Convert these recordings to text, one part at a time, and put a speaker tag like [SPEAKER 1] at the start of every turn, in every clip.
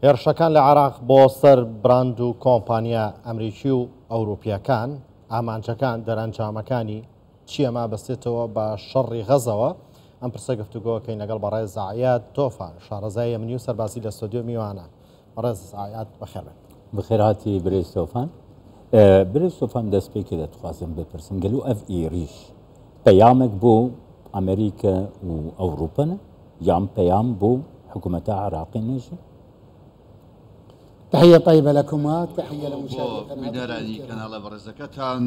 [SPEAKER 1] هێرشەکان لە عێراق بۆ سەر براند و کۆمپانیا ئەمریکی و ئەوروپییەکان، ئامانجەکان، دەرەنجامەکانی چییە ما بەستێتەوە بە شەڕی غەزەوە؟ ئەم پرسە گفتوگۆکەین لەگەڵ بەڕێز عیاد تۆفان، شارەزای ئەمنی و سەربازی لە ستۆدیۆ میوانە. بەڕێز عیاد بەخێربێن.
[SPEAKER 2] بەخێرهاتی برێز تۆفان. برێز تۆفان دەستپێکێ دەتخوازم بپرسم گەلو ئەڤ ئیریش پەیامێک بۆ ئەمریکا و ئەوروپا یان پەیام بۆ حکوومەتە عراقی نەژی؟
[SPEAKER 3] تحية طيبة لكما تحية لمشاهدي
[SPEAKER 4] قناة بینەرانی کەناڵە بەڕێزەکەتان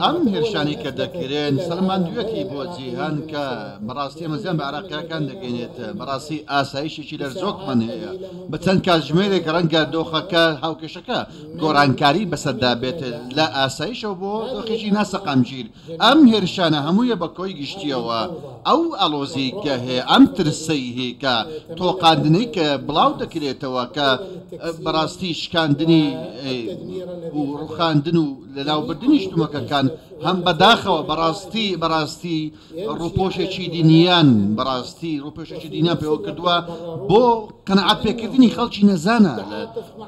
[SPEAKER 4] ئەم هێرشانەی کە دەکرێن سەلماندویەتی بۆ جیهان کە بەڕاستی ئەمە زیان بە عێراقییەکان دەگەینێت بەڕاستی ئاسایشێکی لەرزۆکمان هەیە بە چەند کاتژمێرێک ڕەنگە دۆخەکە هاوکێشەکە گۆڕانکاری بەسەردا بێت لە ئاسایشەوە بۆ دۆخێکی ناسەقامگیر ئەم هێرشانە هەموویە بە کۆی گشتیەوە ئەو ئاڵۆزیەی کە هەیە ئەم ترسەی هەیە کە تۆقاندنەی کە بڵاو دەکرێتەوە کە بەڕاستی شکاندنی و ڕوخاندن و لەناوبردنی شتومەکەکان هەم بەداخەوە بەڕاستی بەڕاستی ڕوپۆشێکی دینیان بەڕاستی ڕوپۆشێکی دینیان پێوە کردووە بۆ قەناعەت پێکردنی خەڵکی نەزانە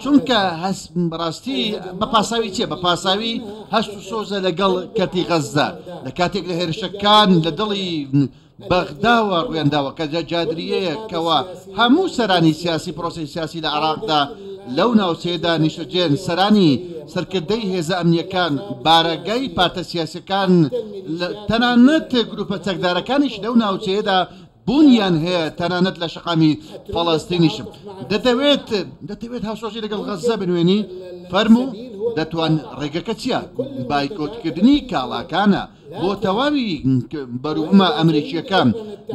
[SPEAKER 4] چونکە هەست بەڕاستی بە پاساوی چیە بە پاساوی هەست و سۆزە لەگەڵ کەرتی غەززە لە کاتێک لە هێرشەکان لە دڵی بەغداوە ڕوێنداوە کە جادریەیە کەوا هەموو سەرانی سیاسی پرۆسی سیاسی لە عراقدا لەو ناوچەیەدا نیشتەجێن سەرانی سەرکردەی هێزە ئەمنیەکان بارەگای پارتە سیاسەکان تەنانەت گروپە چەکدارەکانیش لەو ناوچەیەدا بوونیان هەیە تەنانەت لە شەقامی فەڵەستینیش دەتەوێت دەتەوێت هاوسۆزی لەگەڵ غەززە بنوێنی فەرموو دەتوان ڕێگەکە چییە بایکۆتکردنی کاڵاکانە بۆ تەواوی بەروبوومە ئەمریکیەکان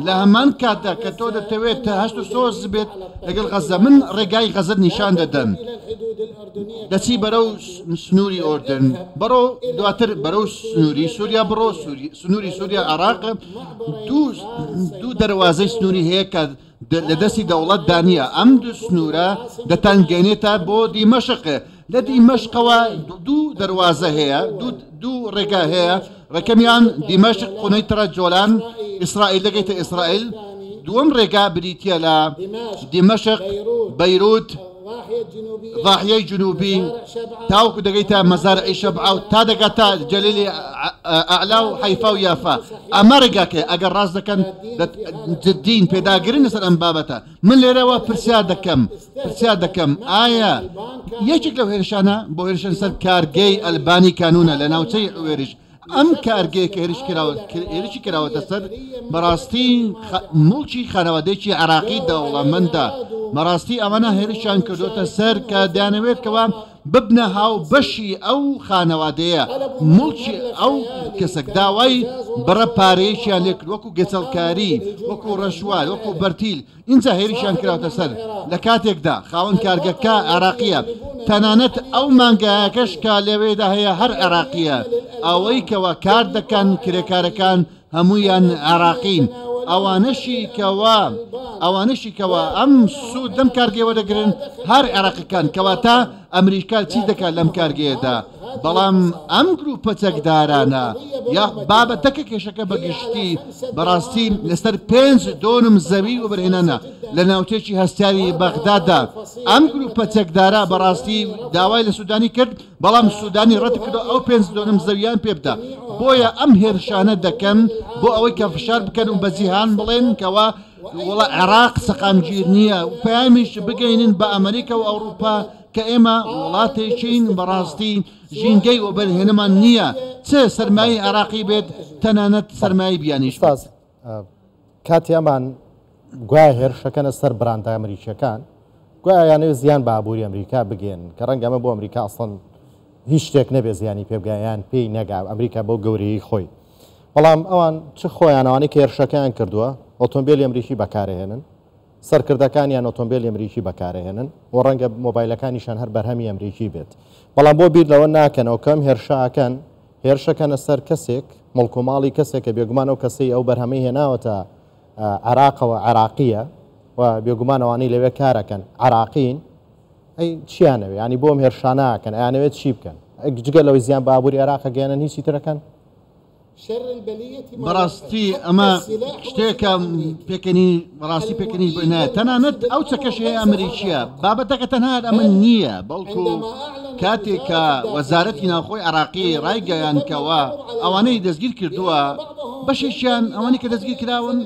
[SPEAKER 4] لە هەمان کاتدا کە تۆ دەتەوێت هەست و سۆز بێت لەگەڵ غەززە من ڕێگای غەزەت نیشان دەدەم دەچی بەرەو سنووری ئۆردن بەڕۆ دواتر بەرەو سنووری سووریا بڕۆ سنووری سووریا عراق دوو دەروازەی سنووری هەیە کە لە دەستی دەوڵەتدا نییە ئەم دوو سنوورە دەتانگەێنێتە بۆ دیمەشق لە دیمەشقەوە دوو دەروازە هەیە دوو ڕێگا هەیە ڕێکەمیان دیمەشق قونەیترە جۆلان ئیسرائیل دەگەیتە ئیسرائیل دووەم ڕێگا بریتە لە دیمەشق بەیروت ضاحیەی جنوبی تاوەکو دەگەیتە مەزارعی شەبعە و تا دەگاتە جەلیلی ئەعلا و حەیفا و یافا ئەمە ڕێگاکەیە ئەگەر ڕاست دەکەن جدین پێداگرن لەسەر ئەم بابەتە من لێرەوە پرسیار دەکەم پرسیار دەکەم ئایا یەکێک لەو هێرشانە بۆ هێرشن سەر کارگەی ئەلبانی کانونە لە ناوچەی عوێریش ئەم کارگەیە کە هێرشی کراوەتە سەر بەڕاستی موڵکی خانەوادەیەکی عێراقی دەوڵەمەندە بەڕاستی ئەوانە هێرشیان کردوتە سەر کە دەیانەوێت کەوا ببنە هاو بەشی ئەو خانەوادەیە موڵکی ئەو کەسەک داوای بڕە پارەیەکیان لێکرد وەکو گەچەڵکاری وەکو ڕەشوار وەکو بەرتیل ئینجا هێرشیان کراوەتە سەر لە کاتێکدا خاوەن کارگەکە عێراقییە تەنانەت ئەو مانگایەکەش کە لەوێدا هەیە هەر عێراقییە ئەوەی کەوا کار دەکەن کرێکارەکان هەموویان عێراقین ئەوانەشی کەوا ئەوانەشی کەوا ئەم سوود لەم کارگەیە وەردەگرن هەر عێراقیەکان کەواتە ئەمریکا چی دەکات لەم کارگەیەدا بەڵام ئەم گروپە چەکدارانە یا بابەتەکە کێشەکە بە گشتی بەڕاستی لەسەر پێنج دۆنم زەوی وەبەرهێنانە لە ناوچەیەکی هەستیاری بەغدادا ئەم گروپە چەکدارە بەڕاستی داوای لە سودانی کرد بەڵام سودانی ڕەتکردەوە ئەو پێنج دۆنم زەویان پێ بدا بۆیە ئەم هێرشانە دەکەن بۆ ئەوەی کە فشار بکەن و بە جیهان بڵێن کەوا وڵا عێراق سەقامگیر نییە و پەیامیش بگەینن بە ئەمریکا و ئەوروپا کە ئێمە وڵاتێکین بەڕاستی ژینگەی وەبەرهێنەمان نییە چ سەرمایەی عێراقی بێت تەنانەت سەرمایەی بیانیش بێت.
[SPEAKER 1] ئوستاز کاتی ئەمان گوایە هێرشەکەنە سەر براندە ئەمریکیەکان گوایە یانەوێت زیان بە ئابووری ئەمریکا بگەێنن کە ڕەنگە ئەمە بۆ ئەمریکا ئەسڵەن هیچ شتێک نەبێ زیانی پێ بگا یان پێی نەگا ئەمریکا بەو گەورەیی خۆی بەڵام ئەوان چ خۆیان ئەوانەی کە هێرشەکەیان کردووە ئۆتۆمبیلی ئەمریکی بەکارهێنن سەرکردەکانیان ئۆتۆمبێلی ئەمریکی بەکارئەهێنن و ڕەنگە مۆبایلەکانیشیان هەر بەرهەمی ئەمریکی بێت. بەڵام بۆ بیر لەوە ناکەنەوە کە ئەم هێرشە ئەکەن، هێرشەکەنە سەر کەسێک، موڵک و ماڵی کەسێک کە بێگومان ئەو کەسەی ئەو بەرهەمەی هێناوەتە عێراقەوە عێراقییە و بێگومان ئەوانەی لەوێ کارەکەن عێراقین، ئەی چیانەوێ؟ یانی بۆ ئەم هێرشانە ئەکەن؟ ئەیانەوێت چی بکەن؟ جگە لەوەی زیان بە ئابووری عێراق ئەگەیەنن هیچی تر ئەکەن؟
[SPEAKER 4] بەڕاستی ئەمە شتێکە پێکەنی بەڕاستی پێکەنی بنایە تەنانەت ئەو چەکەش هەیە ئەمریکیە بابەتەکە تەنها ئەمە نییە بەڵکو کاتێک کە وەزارەتی ناوخۆی عراقی ڕایگەیاندکەوە ئەوانەی دەستگیر کردووە بەشێکیان ئەوانەی کە دەستگیر کراون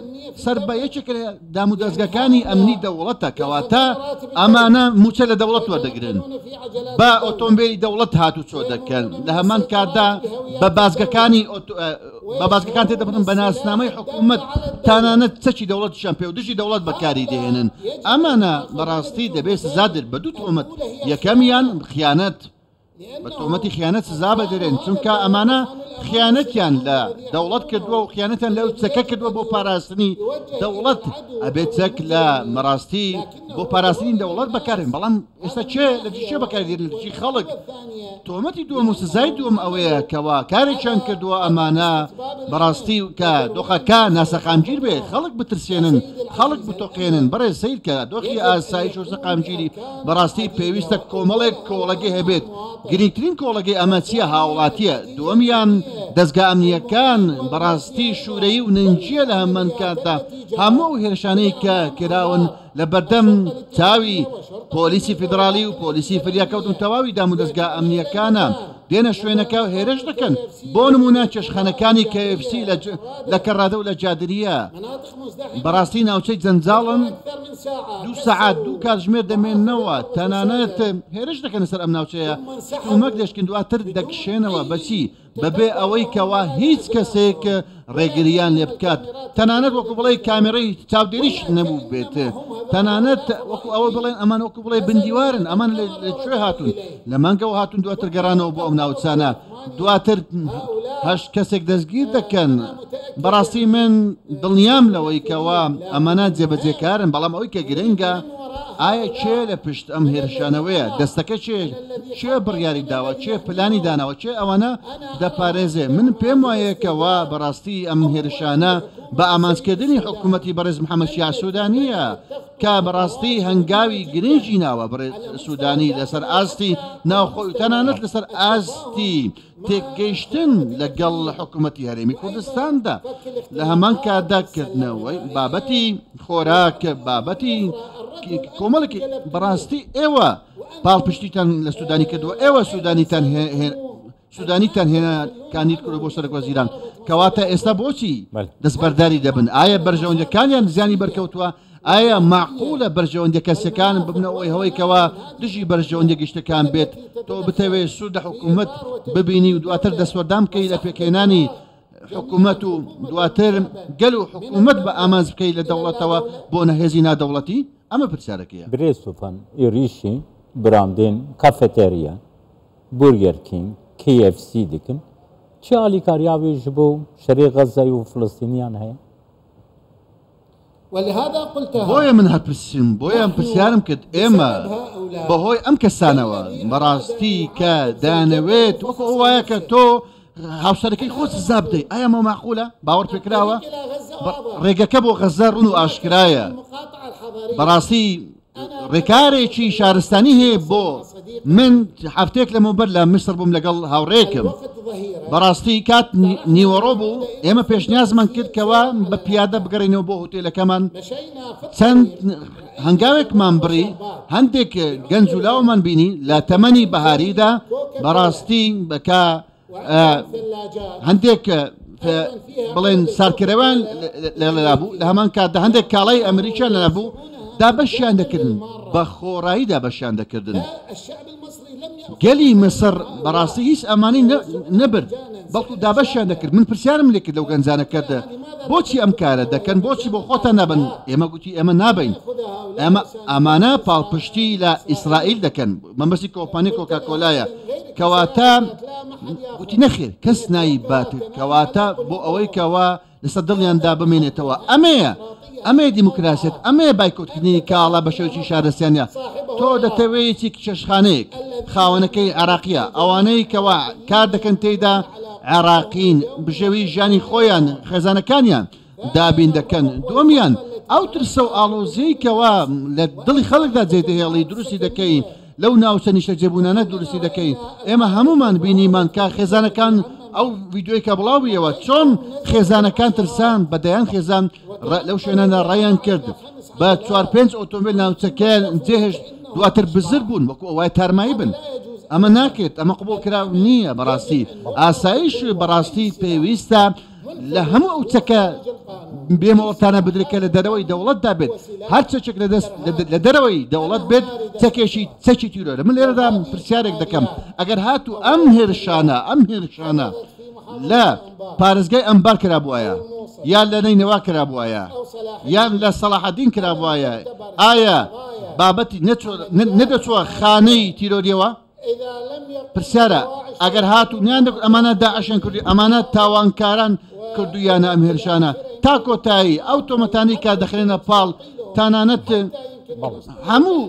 [SPEAKER 4] سەر بە یەکێک لە دامودەزگاکانی ئەمنی دەوڵەتە، کەواتە ئەمانە مووچە لە دەوڵەت وەردەگرن، بە ئۆتۆمبێلی دەوڵەت هاتوچۆ دەکەن، لە هەمان کاتدا بە بازگەکانی بە بازگەکان تێدەپەڕن بە ناسنامەی حکوومەت، تەنانەت چەکی دەوڵەتیشیان پێ و دژی دەوڵەت بەکاری دەهێنن. ئەمانە بەڕاستی دەبێت سزا درێن بە دوو تۆمەت، یەکەمیان خیانەت، بە تۆمەتی خیانەت سزا بدرێن، چونکە ئەمانە خیانەتیان لە دەوڵەت کردووە و خیانەتیان لەو چەکە کردووە بۆ پاراستنی دەوڵەت، ئەبێت چەک لە مەڕاستی بۆ پاراستنی دەوڵەت بەکارێن، بەڵام ئێستا چێ لە دژی چێ بەکاری دێنن؟ لە دژی خەڵک. تۆمەتی دووەم و سزای دووەم ئەوەیە کەوا کارێکیان کردووە ئەمانە بەڕاستی کە دۆخەکە ناسەقامگیر بێ، خەڵک بترسێنن، خەڵک بتۆقێنن. بەڕێز سەیر کە دۆخی ئاسایش و سەقامگیری بەڕاستی پێویستە کۆمەڵێک کۆڵەگەی هەبێت، گرنگترین کۆڵەگەی ئەمە چییە؟ هاوڵاتییە، دووەمیان دەزگا ئەمنییەکان، بەڕاستی شورەیی و نەنگییە لە هەمان کاتدا هەموو ئەو هێرشانەی کە کراون لە بەردەم چاوی پۆلیسی فیدراڵی و پۆلیسی فریاکەوتن و تەواوی دامودەزگا ئەمنییەکانە دێنە شوێنەکە و هێرش دەکەن، بۆ نموونە چێشتخانەکانی KFC لە کەڕادە و لە جادریە بەڕاستی ناوچەی جەنجاڵن، دوو سەعات دوو کاتژمێر دەمێننەوە، تەنانەت هێرش دەکەنە سەر ئەم ناوچەیە، شتومەک دەشکن دواتر دەکشێنەوە، بەچی؟ بەبێ ئەوەی کەوا هیچ کەسێک ڕێگریان لێ بکات، تەنانەت وەکو بڵێ کامێرەی چاودێریش نەبوو بێت، تەنانەت وەکو ئەوە بڵێن ئەمان وەکو بڵێ بندیوارن، ئەمان لە کوێ هاتوون؟ لە مانگەوە هاتوون دواتر گەڕانەوە بۆ ئەم ناوچانە، دواتر هەشت کەسێک دەستگیر دەکەن. بەڕاستی من دڵنیام لەوەی کەوا ئەمانە جێبەجێکارن، بەڵام ئەوەی کە گرنگە ئایا کێ لە پشت ئەم هێرشانەوەیە، دەستەکە کێ، کێ بڕیاری داوە، کێ پلانی داناوە، کێ ئەوانە دەپارێزێ؟ من پێم وایە کەوا بەڕاستی ئەم هێرشانە بە ئامانجکردنی حکوومەتی بەڕێز محەممەد شیاع سوودانییە کە بەڕاستی هەنگاوی گرنگی ناوە بەڕێز سوودانی لەسەر ئاستی ناوخۆی و تەنانەت لەسەر ئاستی تێکگەیشتن لەگەڵ حکوومەتی هەرێمی کوردستاندا لە هەمان کاتدا کردنەوەی بابەتی خۆراک بابەتی کۆمەڵێکی بەڕاستی ئێوە پاڵپشتیتان لە سوودانی کردووە ئێوە سوودانیتان سوودانیتان هێنا کاندید کردو بۆ سەرۆک وەزیران کەواتە ئێستا بۆچی دەستبەرداری دەبن ئایا بەرژەوەندەکانیان زیانی بەرکەوتووە ئایا مەعقولە بەرژەوەندیە کەسیەکان ببنە ئەوەی هەوەی کەوا دژی بەرژەوەندیە گشتەکان بێت تۆ بتەوێت سوود لە حکوومەت ببینی و دواتر دەستوەردان بکەی لە پێکهێنانی حکوومەت و دواتر گەل و حکوومەت بە ئامانج بکەی لە دەوڵەتەوە بۆ نەهێزی نادەوڵەتی ئەمە پرسیارەکەیە.
[SPEAKER 2] برێز توفان ئیریشی براندێن کافێتێریا، بورگەر کینگ، KFC دکن، چ ئالیکاریا وێ ژ بۆ شەرێ غەزەی و فلستینیان هەیە؟
[SPEAKER 4] بۆیە من هەر پرسیم، بۆیە پرسیارم کرد، ئێمە بەهۆی ئەم کەسانەوە بەڕاستی کە دەیانەوێت وەکو ئەو وایە کە تۆ هاوسەرەکەی خۆت سزا بدەیت، ئایا ئەمە مەعقولە؟ باوەڕ پێکراوە؟ ڕێگەکە بۆ غەززە ڕوون و ئاشکرایە، بەڕاستی ڕێکارێکی شارستانی هەیە بۆ من هەفتەیەک لەمەوبەر لە میسر بووم لەگەڵ هاوڕێکم بەڕاستی کات نیوەڕۆ بوو ئێمە پێشنیازمان کرد کەوا بە پیادە بگەڕینەوە بۆ هوتێلەکەمان چەند هەنگاوێکمان بڕی هەندێک گەنج و لاومان بینی لە تەمەنی بەهاریدا بەڕاستی بەکە هەندێک بڵێن سارکەرەوەیان لەلا بوو لە هەمان کاتدا هەندێک کاڵای ئەمریکیان لەلا بوو دابەشیان دەکردن بە خۆڕایی دابەشیان دەکردن گەلی میسر بەڕاستی هیچ ئەمانی نەبرد بەڵکو دابەشیان دەکرد من پرسیارم لێ کرد لەو گەنجانە کردە بۆچی ئەم کارە دەکەن بۆچی بۆ خۆتان نابن ئێمە گوتی ئێمە نابین ئێمە ئەمانە پاڵپشتی لە ئیسرائیل دەکەن مەبەستی کۆمپانیای کۆکاکۆلایە کەواتە گوتی نەخێر کەس نایبات کەواتە بۆ ئەوەی کەوا لەسەر دڵیاندا بمێنێتەوە ئەمەیە ئەمەیە دیموکراسیەت ئەمەیە بایکۆتکردنی کاڵا بە شێوەیەکی شارستانیە تۆ دەتەوێت چێشتخانەیەک خاوەنەکەی عێراقیە ئەوانەی کەوا کار دەکەن تێیدا عێراقین بژێوی ژیانی خۆیان خێزانەکانیان دابین دەکەن، دووەمیان ئەو ترسە و ئاڵۆزیەی کەوا لە دڵی خەڵکدا جێ دەهێڵی دروستی دەکەی لەو ناوچە نیشتەجێبوونانە دروستی دەکەی، ئێمە هەموومان بینیمان کە خێزانەکان ئەو ڤیدیۆی کە بڵاوبوویەوە چۆن خێزانەکان ترسان، بە دەیان خێزان لەو شوێنانە ڕایان کرد، بە چوار پێنج ئۆتۆمبیل ناوچەکەیان جێهێشت، دواتر بزر بوون وەکو ئەوای تارمایی بن. ئەمە ناکرێت، ئەمە قبوڵکراو نییە. بەڕاستی ئاسایش بەڕاستی پێویستە لە هەموو ئەو چەکە بێ مۆڵەتانە بدرێت کە لە دەرەوەی دەوڵەتدا بێت، هەر چەکێک لە دەست لە دەرەوەی دەوڵەت بێت چەکێکی چەکی تیرۆرە. من لێرەدا پرسیارێک دەکەم، ئەگەر هاتوو ئەم هێرشانە ئەم هێرشانە لە پارێزگای ئەنبار کرابوایە یان لە نەینەوا کرابوایە یان لە سەڵاحەدین کرابوایە، ئایا بابەتی نەدەچووە خانەی تیرۆریەوە؟ پرسیارە ئەگەر هاتوو نیان دەکرد ئەمانە داعشیان کردی، ئەمانە تاوانکاران کردویانە ئەم هێرشانە تا کۆتایی ئەو تۆمەتانی کە دەخرێنە پاڵ تەنانەت هەموو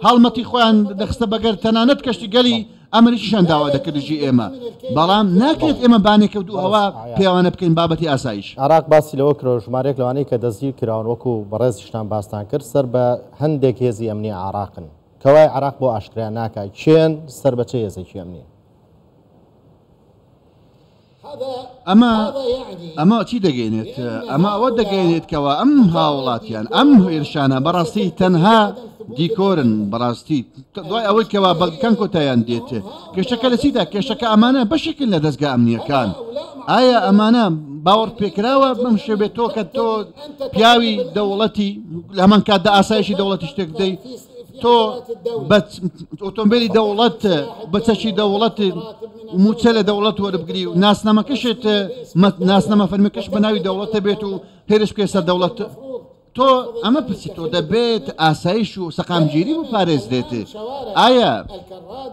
[SPEAKER 4] هەڵمەتی خۆیان دەخستە بەگەر، تەنانەت کەشتیگەلی ئەمریکیشان داوا دەکرد دژی ئێمە، بەڵام ناکرێت ئێمە بانێکە و دوو هەوا پێوانە بکەین بابەتی ئاسایش.
[SPEAKER 1] عێراق باسی لەوە کرد ژمارەیەک لەوانەی کە دەستگیر کراون وەکو بەڕێزیشتان باستان کرد سەر بە هەندێک هێزی ئەمنی عێراقن، کەوایە عێراق بۆ ئاشکرا ناکا کێن سەر بە چ هێزێکی ئەمنین؟
[SPEAKER 4] ئەمە ئەمە چی دەگەێنێت؟ ئەمە ئەوە دەگەێنێت کەەوە ئەم هاوڵاتیان ئەم هێرشانە بەڕاستی تەنها دیکۆرن. بەڕاستی دوای ئەوەی کەوا بەڵگەکان کۆتایان دێت، کێشەکە لە چیدا؟ کێشەکە ئەمانە بەشێکن لە دەستگا ئەمنیەکان. ئایا ئەمانە باوەڕ پێکراوە بەم شێوێت تۆ کە تۆ پیاوی دەوڵەتی لە هەمان کاتدا ئاسایشی دەوڵەتی شتێک بدەیت، تۆ بە ئۆتۆمبیلی دەوڵەت بە چەکی دەوڵەت موچە لە دەوڵەت وەربگری و ناسنامەکەشت ناسنامە فەرمیەکەش بە ناوی دەوڵەتە بێت و هێرش بکەی سەر دەوڵەت؟ تۆ ئەمە پرسی تۆ دەبێت ئاسایش و سەقامگیری بپارێزرێت. ئایا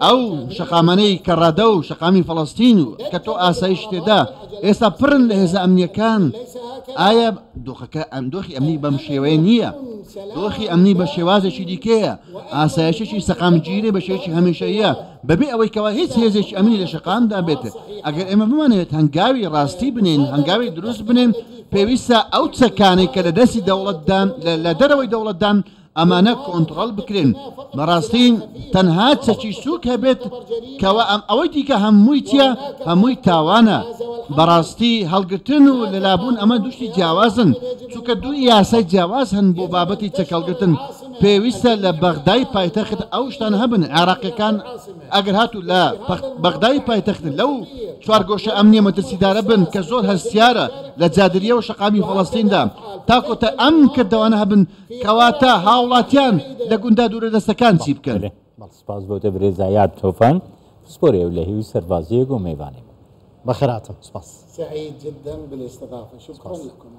[SPEAKER 4] ئەو شەقامانەی کەڕادە و شەقامی فەڵەستین و کە تۆ ئاسایش تێدا ئێستا پڕن لە هێزە ئەمنیەکان، ئایا دۆخەکە ئەم دۆخی ئەمنی بەم شێوەیە نییە؟ دۆخی ئەمنی بە شێوازێکی دیکەیە، ئاسایشێکی سەقامگیری بە شێوەیەکی هەمیشەیە بەبێ ئەوەی کەوا هیچ هێزێکی ئەمنی لە شەقامدا بێت. ئەگەر ئێمە بمانەوێت هەنگاوی ڕاستی بنێین، هەنگاوی دروست بنێین، پێویستە ئەو چەکانەی کە لە دەستی دەوڵەتدان، لە دەرەوەی دەوڵەتدان، ئەمانە کۆنتڕۆڵ بکرێن. بەڕاستی تەنها چەکی سووک هەبێت کەوا ئەم ئەوەی دیکە هەمووی چییە؟ هەمووی تاوانە. بەڕاستی هەڵگرتن و لەلابوون ئەمە دوو شتی جیاوازن، چونکە دوو یاسای جیاواز هەن بۆ بابەتی چەک هەڵگرتن. پێویستە لە بەغدای پایتەخت ئەو شتانە هەبن، عێراقیەکان ئەگەر هاتوو لە بەغدای پایتەخت لەو چوارگۆشە ئەمنیە مەترسیدارە بن کە زۆر هەستیارە لە جادریە و شەقامی فەڵەستیندا تا کۆتا ئەم کردەوانە هەبن، کەواتە هاوڵاتیان لە گوندا دوورە دەستەکان چی بکەن؟
[SPEAKER 2] سپاس بۆ تۆ برێز ئایاد تۆفان پسپۆری ئەولەهی و سەربازییەک و مێڤانێ بوو.
[SPEAKER 1] بەخێرهاتن سپاس.
[SPEAKER 3] سعید جدا بالاستضافة شكرا لكم.